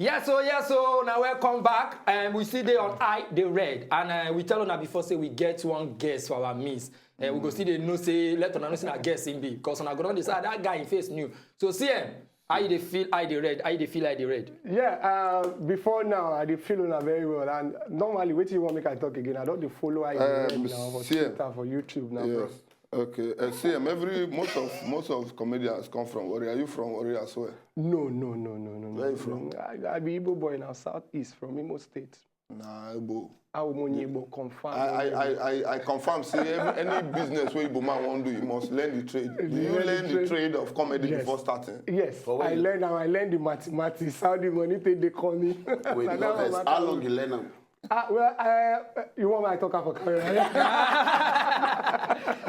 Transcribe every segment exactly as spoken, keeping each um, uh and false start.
Yes, so yes, so now welcome back. Um, we see they on I the red, and uh, we tell una before say we get one guest for our miss. Uh, we go see they know say let una know say na guest in be because una go don decide that guy in face new. So C M, how you dey feel I the red? How you dey feel I the red? Yeah, uh, before now, I dey feel una very well. And normally, wetin you want make I talk again? I don dey follow I the red Um, now for C M. Twitter, for YouTube now, bro. Yes. Okay, uh, C M, every most of most of comedians come from Warri. Are you from Warri as well? No, no, no, no, no, no. Where you from? I, I be Igbo boy now, Southeast from Imo State. Nah, Igbo. Awo mo ni Igbo confirm. I, I, I, I, I confirm say every, any business where Igbo man wan do, you must learn the trade. Did you Learn the learn the trade. Trade of comedy Yes. Before starting? Yes, For what I you- learned how I learned the mathematics, how the money take dey come in. Wait, Na because that first, one how matter. Long you learn am? Ah, well, uh, you want my talk for camera?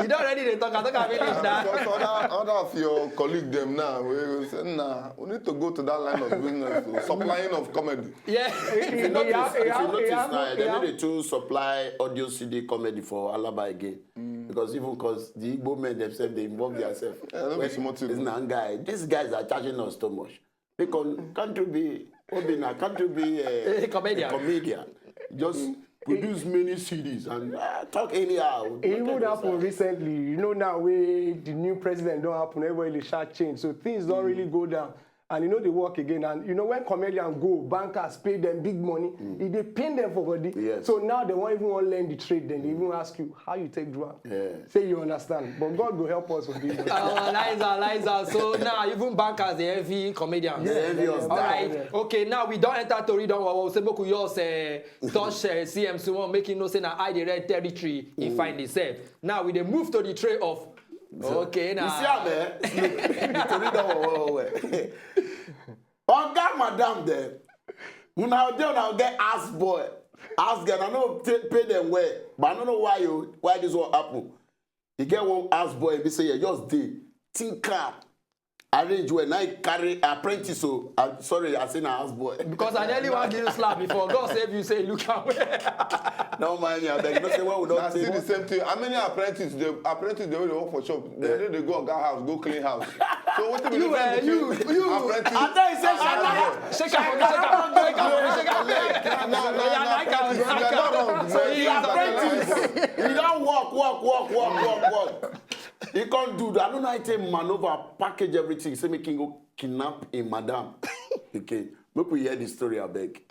You don already dey talk, I talk am finish Uh, now. so, so other, other of your colleague them now, we will say, nah, we need to go to that line of business, so, supplying of comedy. Yeah. If you notice, Yeah, if you yeah, notice yeah, now, they yeah. no dey too supply audio C D comedy for Alaba again. Because even because the Igbo men themselves, they involve themselves. Yeah, no be small thing. This na guy, these guys are charging us too much. They can, can't you be, Obina, can't you be a, A comedian. a comedian? Just produce many C Ds and uh, talk anyhow. It even Nothing happen is, uh, recently. You know now wey the new president don happen, everybody dey shout change. So things don really go down. And you know they work again. And you know when comedian go, bankers pay them big money, e dey pain them for body. Yes. So now they won't even want learn the trade. Then they even ask you how you take do am. Yeah. Say you understand, but God go help us for this. Oh, Liza, Liza. So now even bankers they envy comedians. They envy us. All right. Okay, now we don enter Tori don wawa. We say make we just uh, touch uh, C M small, make him know say na I the red territory he find himself. Now we dey move to the tray of. Okay, now. You see am, eh? Look, the Tori don wawa well well. Oga madam dem, una dey una get ass boy, ass girl, I no pay, pay them well, but I no know why you why this one happen. You get one ass boy, be say yeah, just dey think am, arrange well. Now he carry apprentice, so I'm sorry, I say na ass boy. Because I nearly wan give you slap before. God save you, say look away. No mind me, I beg. You know say what we Na don't still the take. Same thing. How many apprentices? The apprentices they will work for shop. They dey go oga house, go clean house. So what do You, uh, you, you. Apprentice. I tell you, say Shake am, shake am, shake am, shake am. No, no, Yeah, no, like am, apprentice, like you are not am. wrong. So he is He apprentice. apprentice. He don work, work, work, work, work, work. He can't do that. I don't know how he take maneuver, package everything. Say make him go kidnap him madam. Okay, make we hear the story, I beg.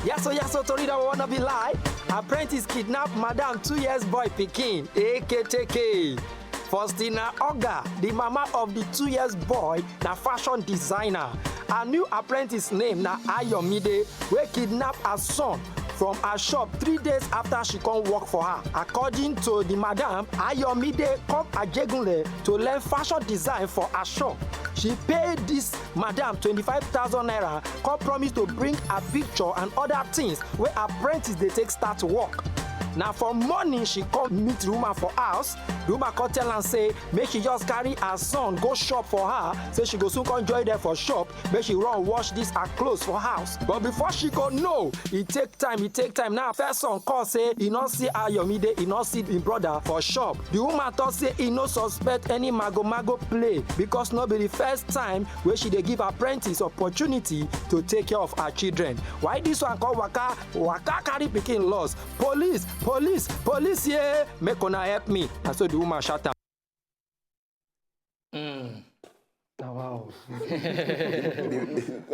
Yes, so yes, so Tori don't wanna be lie. Apprentice kidnap madam two years boy pikin. A K T K. Faustina Oga, the mama of the two years boy, na fashion designer. Her new apprentice name na Ayomide, wey kidnap her son from her shop three days after she come work for her. According to the madam, Ayomide come Ajegunle to learn fashion design for her shop. She pay this madam twenty-five thousand naira, come promise to bring her picture and other things wey apprentice dey take start work. Na for morning she come meet the woman for house. The woman come tell am say make she just carry her son go shop for her, say she go soon come join them for shop, make she run wash this her clothes for house. But before she go know, e take time, e take time. Now first son call say e no see Ayomide, e no see im brother for shop. The woman talk say e no suspect any mago mago play because no be the first time wey she dey give apprentice opportunity to take care of her children. Why this one call waka waka carry pikin loss? Police, police, police, yeah, make una help me. Na so the woman shout am. Ah, wow.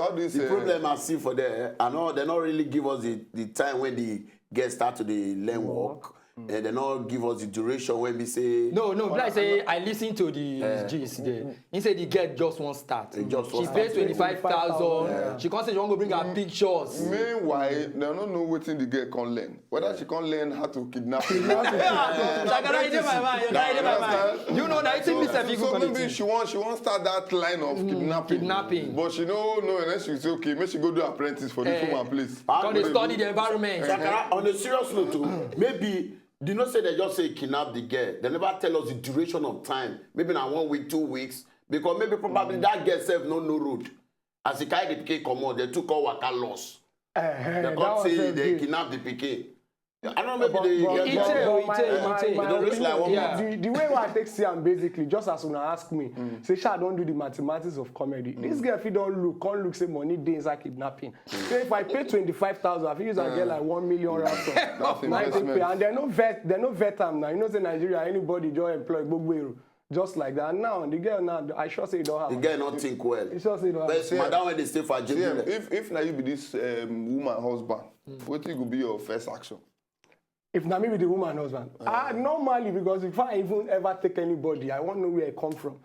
All this The uh, problem I see for there, eh, I know they not really give us the, the time when the girls start to dey learn work, and they not give us the duration when we say No, no, be like say I listen to the gist there. He say the girl just wan start. He just She wan pay start. Twenty-five thousand. She come say she wan go bring her pictures. Meanwhile, they don't know wetin the girl can learn. Whether she can learn how to kidnap him. Shakara, you dey my mind. You know, you dey my mind. You know, na wetin me sef even So maybe quality. She want she want start that line of kidnapping. Kidnapping. But she no know, and then she say okay, make she go do apprentice for this Eh. woman place. Come dey study the environment. Shakara, on a serious note, oh, maybe they not say they just say kidnap the girl. They never tell us the duration of time. Maybe na one week, two weeks. Because maybe probably that girl self no know road. As he carry the pikin comot, they took all waka loss. Eh, They that come was say so they good. Kidnap the pikin. I don't know, maybe But- they but- get It but- tell, but it my- tell, my- it tell. my They don't reach like opinion- one Yeah. month. The, the way I take see am basically, just as una ask me, say, "Sha, I don do the mathematics of comedy." This girl fit don look, come look say money dey inside kidnapping. So if I pay twenty-five thousand, I fit use and get like one million ransom. That's Na im take investment. pay, and dem no vet, dem no vet am now. You know say Nigeria, anybody just employ gbogbo ero just like that. And now the girl now, I sure say e don The happen. guy not think well. E sure say e don But happen. madam, when they stay for See, um, Ajegunle, if if now you be this um, woman husband, what you go be your first action? If na me be the woman husband, ah, normally, because before I even ever take anybody, I wan know where I come from,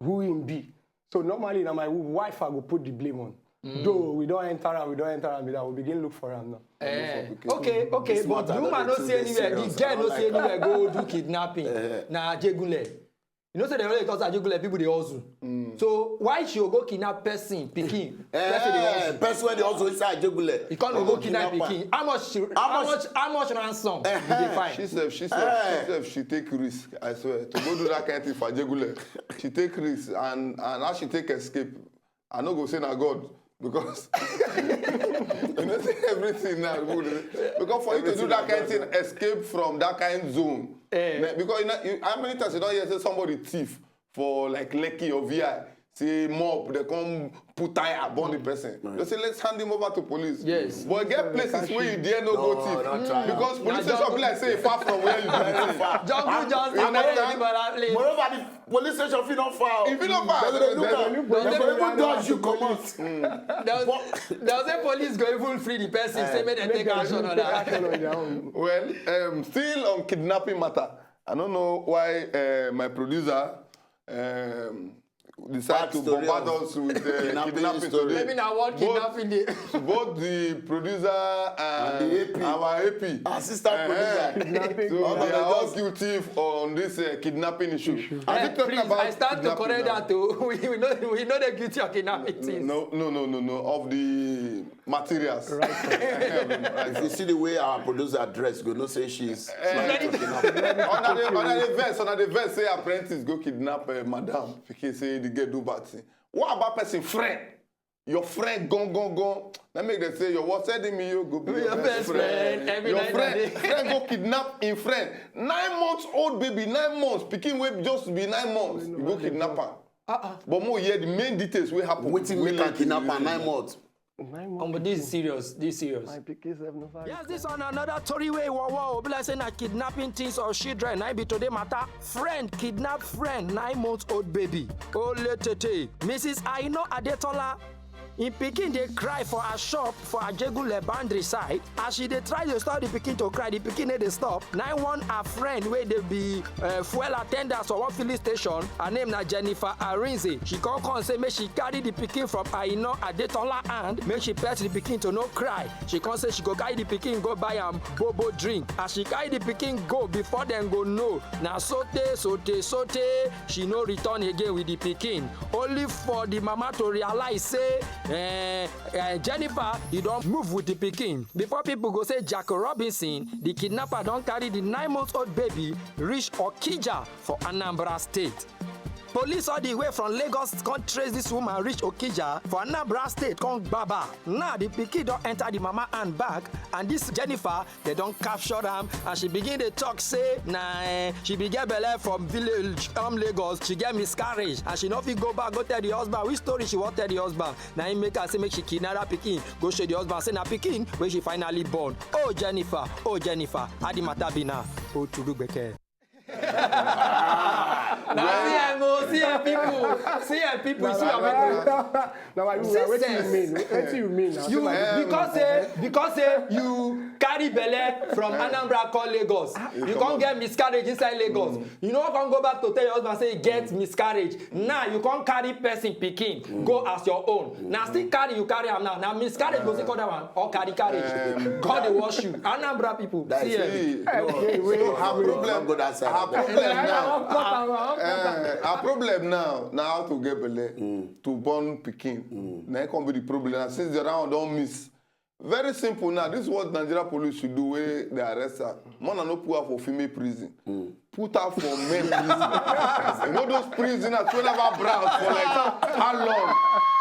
who him be. So normally, na my wife I go put the blame on. Though we don enter am, we don enter am, be that we begin look for am now. Eh, okay, okay, This but matter the no woman dey no too see dey anywhere. The serious. girl I no don't see like anywhere go do kidnapping. Na Ajegunle. You know say dem always talk say Ajegunle people dey hustle. So why she go go kidnap person pikin? Person dey eh, hustle. Person wey dey hustle inside Ajegunle. You can't go kidnap pikin. How much? How How much? much? How much ransom you dey find? She sef, she sef, Eh. she sef, she take risk. I swear, to go do that kind thing for Ajegunle, she take risk, and and as she take escape, I no go say na God, because you know say everything now good. Because for you to do that kind thing, escape from that kind zone. Eh. Man, because you know, you, how many times you don hear say somebody thief for like Lekki or V I? Say mob, they come put tire upon the person. They say, "Let's hand him over to police." Yes. But get places where you dare no go No, thief. don't try. Because police Nah, station be like say far from where you dey. Jungle justice You na understand? Another place. Moreover, the police station fit not far. If you no far, They go dey look they- am. they- They go even dodge you comot. They'll, they'll say police go even free the person. Say make dem take action on Take that. action on their own. Well, um, still on kidnapping matter, I don't know why uh, my producer um, decide Bad to story bombard of us with uh, kidnapping kidnapping story. story. Maybe na one Both- kidnapping day. Both the producer and, And the A P. Our A P. Assistant Eh, producer. Kidnapping. So Oh, they they are all just- guilty on this uh, kidnapping issue. Eh, Are you talking please, about I stand to kidnapping correct now? That too. We, we know we know they guilty of kidnapping things. No, no, no, no, no. Of the materials. Right. If you see the way our producer dress, go know say she's trying to ready. Kidnap. Under the under the verse, under the verse, say apprentice go kidnap uh, madam. Pikin say the girl do bad thing. What about person friend? Your friend gone gone gone. Let me just say your what said me you go be your, Your best friend. Every Your night friend, and day. Friend go kidnap in friend. Nine months old baby, nine months. Pikin wey just be nine months. You go kidnap her. Uh-uh. But more here the main details wey happen. Wetin Wey make am led to kidnap the am nine months? Nine months. Um, but this is serious. This is serious. My pikin sef no fit. Yes, this one another story wey wow wow be like say na kidnapping things of children. Na be today matter. Friend kidnap friend nine month old baby. Ole tete. Missus Aino Adetola. Im pikin dey cry for her shop for Ajegunle boundary side. As she dey try to stop the pikin to cry, the pikin no dey stop. Na im one her friend wey dey be uh, fuel attendant for one filling station. Her name na Jennifer Arinze. She come come say make she carry the pikin from Aino Adetola hand, make she pet the pikin to no cry. She come say she go carry the pikin go buy am bobo drink. As she carry the pikin go, before dem go know, na sote sote sote she no return again with the pikin. Only for the mama to realize say eh, eh, Jennifer, you don move with the pikin. Before people go say Jack Robinson, the kidnapper don carry the nine month old baby reach Okija for Anambra State. Police all the way from Lagos come trace this woman reach Okija for Anambra State come gbaba. Now the pikin don enter the mama hand bag, and this Jennifer, they don capture am, and she begin dey talk say na eh, she be get belle from village come Lagos, she get miscarriage and she no fit go back go tell the husband. Which story she wan tell the husband? Na im make her say make she kidnap that pikin go show the husband say na pikin wey she finally born. Oh Jennifer, oh Jennifer, how the matter be now? Oh tudu gbeke. Na C M O, C M people, C M people, C M people. Now I Sisters. Wetin you mean? Wetin you mean? Now? You So, like, because say because say you carry belle from Anambra come Lagos, you come get miscarriage inside Lagos. You no come go back to tell your husband say you get miscarriage. Now you come carry person pikin go as your own. Na still carry you carry am now. Na miscarriage go still call that one or carry carriage. God dey wash you. Anambra people, That is C M. it. No, No, so no, her no, problem, no, go that side. her problem now, I'll cut am, I'll cut am. Eh, her problem now, now how to get belle, to born pikin. Na it come be the problem. And since the round don miss, very simple now. This is what Nigeria police should do when they arrest her. Man, I no put her for female prison. Put her for men prison. You know those prisoners wey never browse for like how long?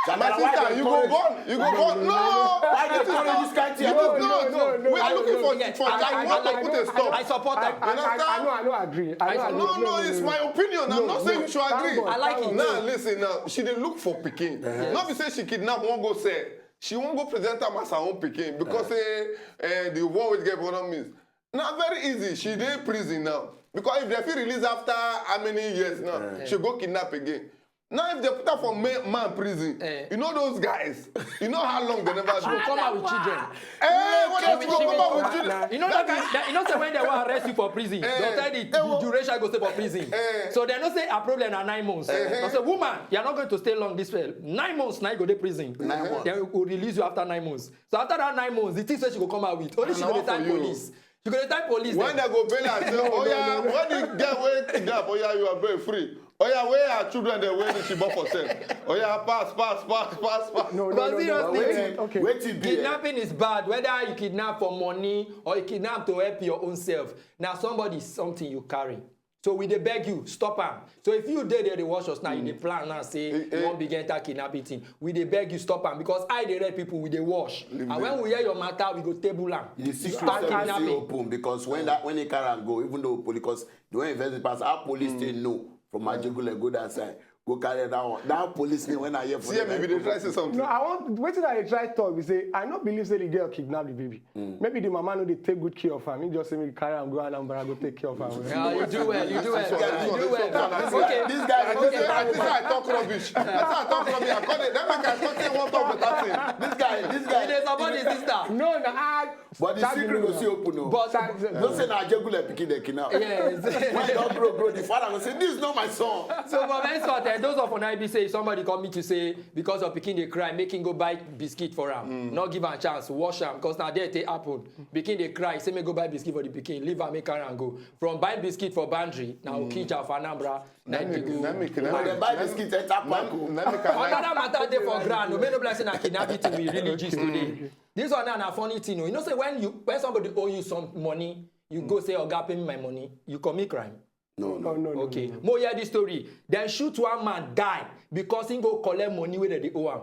My sister, you go born, you go born. No, Why they encourage this kind thing? You No, go no, born. no, no, We are no, looking no, for, yeah, for I, I, I, want to put a stop. I support her. I, I, I, I, no, I no agree. I no agree. No, no, it's my opinion. I'm not saying you should agree. I like it. Now listen, now she dey look for pikin. Not be say she kidnap, wan go sell. She wan go present am as her own pikin because say, eh, the one wey get problem is. Now very easy. She dey prison now because if they fit release after how many years now, she go kidnap again. Now if they put her for ma-, man prison, you know those guys. You know how long they never do. She will come out with children. Eh, what else? She will come out with children. You know that guy, that, you know say when they wan arrest you for prison, they'll tell the, the duration you go stay for prison. So they no say a problem na nine months. They say, "Woman, you are not going to stay long this well. Nine months now you go dey prison. Nine months. Then we will release you after nine months." So after that nine months, the thing say she go come out with, only she go dey tell police. You go dey tell police. When they go bail and say, "Oh yeah, when the girl wey kidnap, oh yeah, you are very free. Oh yeah, where are children they wey she bought for sale? Oh yeah, pass, pass, pass, pass, pass." No, no, no, no. Wait, okay. Kidnapping is bad. Whether you kidnap for money or you kidnap to help your own self, now somebody something you carry. So we dey beg you, stop am. So if you dey there, dey watch us now, you dey plan now, say you wan begin enter kidnapping thing. We dey beg you, stop am because I dey read people, we dey watch. And when we hear your matter, we go table am. You see, stop kidnapping. Open because when that, when they carry and go, even though police, because the way invest pass, our police still know from Ajegule go that side. Go carry that one. That police name when I hear for see, maybe they try say something. No, I want, wetin I dey try talk be say, I no believe say the girl kidnap the baby. Maybe the mama no dey take good care of am. He just say make carry am go Anambra, go take care of am. Yeah, you do well, you do well. You do well. Okay. This guy, I think say I talk rubbish. I say I talk rubbish. I call it. That make I talk say one talk better thing. This guy, this guy. He dey support his sister. No, no, I But the secret go still open o. But no say na Ajegule pikin dey kidnap. Yes. When you don grow, grow, the father go say, "This is not my son." So for my sort, eh, those of una be say if somebody come meet you say because of pikin dey cry, make him go buy biscuit for am. No give am chance, wash am, 'cause na there it take happen. Pikin dey cry, say make go buy biscuit for the pikin, leave am, make carry am go. From buy biscuit for boundary, na Okija for Anambra, na dey go. But they buy biscuit, enter park o. Another matter dey for ground o. Make no be like say na kidnapping thing we really gist today. This one now na funny thing o. You know say when you, when somebody owe you some money, you go say, "Oga, pay me my money," you commit crime? No, no, no, no. Okay. Mo hear this story. Dem shoot one man die because he go collect money wey dem dey owe am.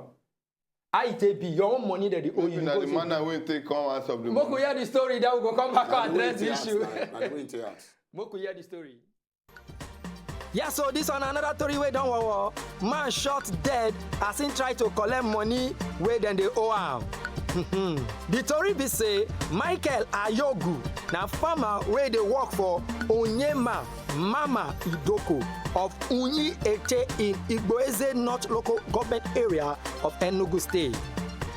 How e take be? Your own money dem dey owe you. Na the man na wey take come house of the money. Mo go hear the story, then we go come back and address the issue. Mo go hear the story. Yeah, so this one another story wey don wow. Man shot dead as he try to collect money wey dem dey owe am. The tori be say Michael Ayogu na farmer wey dey work for Onyema Mama Idoko of Unyi Ete in Igboeze North Local Government Area of Enugu State.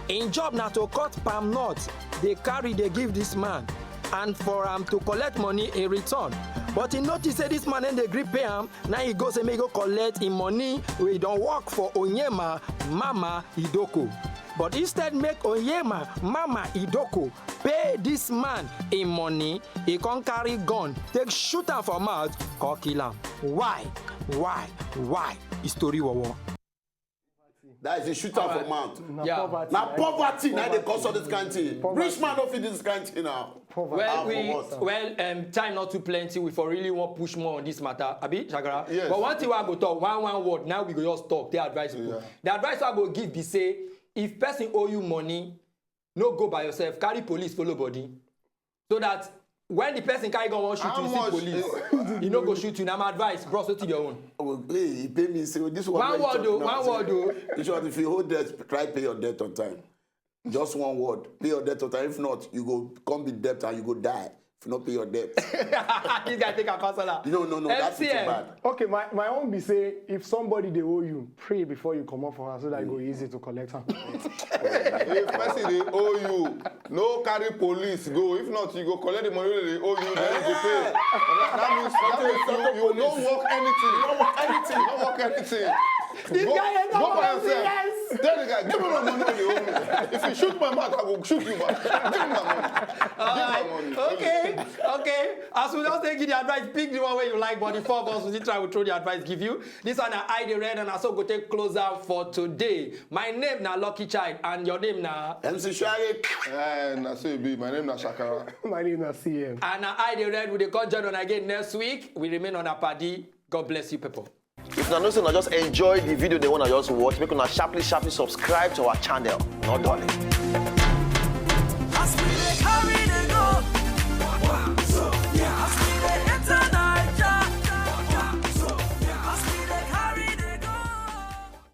Im job na to cut palm nut, dey carry, dey give this man, and for am to collect money in return. But he notice say this man no dey gree pay am, na he go say make he go collect him money wey he don work for Onyema Mama Idoko. But instead make Onyema Mama Idoko pay this man him money, he come carry gun, take shoot am for mouth, come kill am. Why? Why? Why? His story wowo. That is, you shoot am for mouth. Na poverty. Na poverty na dey cause all this kind thing. Rich man no fit do this kind thing now. Well, we, well, um, time not too plenty. We for really want push more on this matter, abi, Shakara? Yes. But one thing wey I go talk, one, one word. Now we go just talk. Take advice people. The advice I go give be say, if person owe you money, no go by yourself. Carry police follow body, so that when the person carry gun wan shoot you, see police, he no go shoot you. Na my advice, bros. Wetin be your own? Oh, hey, he pay me say this one. One word o, one word o. This one, if you hold debt, try pay your debt on time. Just one word, pay your debt on time. If not, you go come be debt and you go die. If you no pay your debt. This guy take a personal. No, no, no, that's too bad. Okay, my, my own be say, if somebody dey owe you, pray before you comot for house so that e go easy to collect am. If person dey owe you, no carry police go. If not, you go collect the money wey dey owe you, then you go pay. That, that means, that means you, you no work anything. You no work anything. You no work anything. This guy is not working. Tell the guy, "Give me my money wey you owe me. If you shoot my mouth, I will shoot you back. Give me my money." Give me my money. Okay, okay. As we just take you the advice, pick the one wey you like, but the four of us, we still try, we throw the advice, give you. This one, I dey read, and I so go take close out for today. My name na Lucky Child, and your name na? M C Shaggy. Eh, na so e be. My name na Shakara. My name na C M. And I dey read, we dey come join on again next week. We remain on a party. God bless you, people. If una know say una just enjoy the video, they wanna just watch, make una sharply, sharply subscribe to our channel. No darling.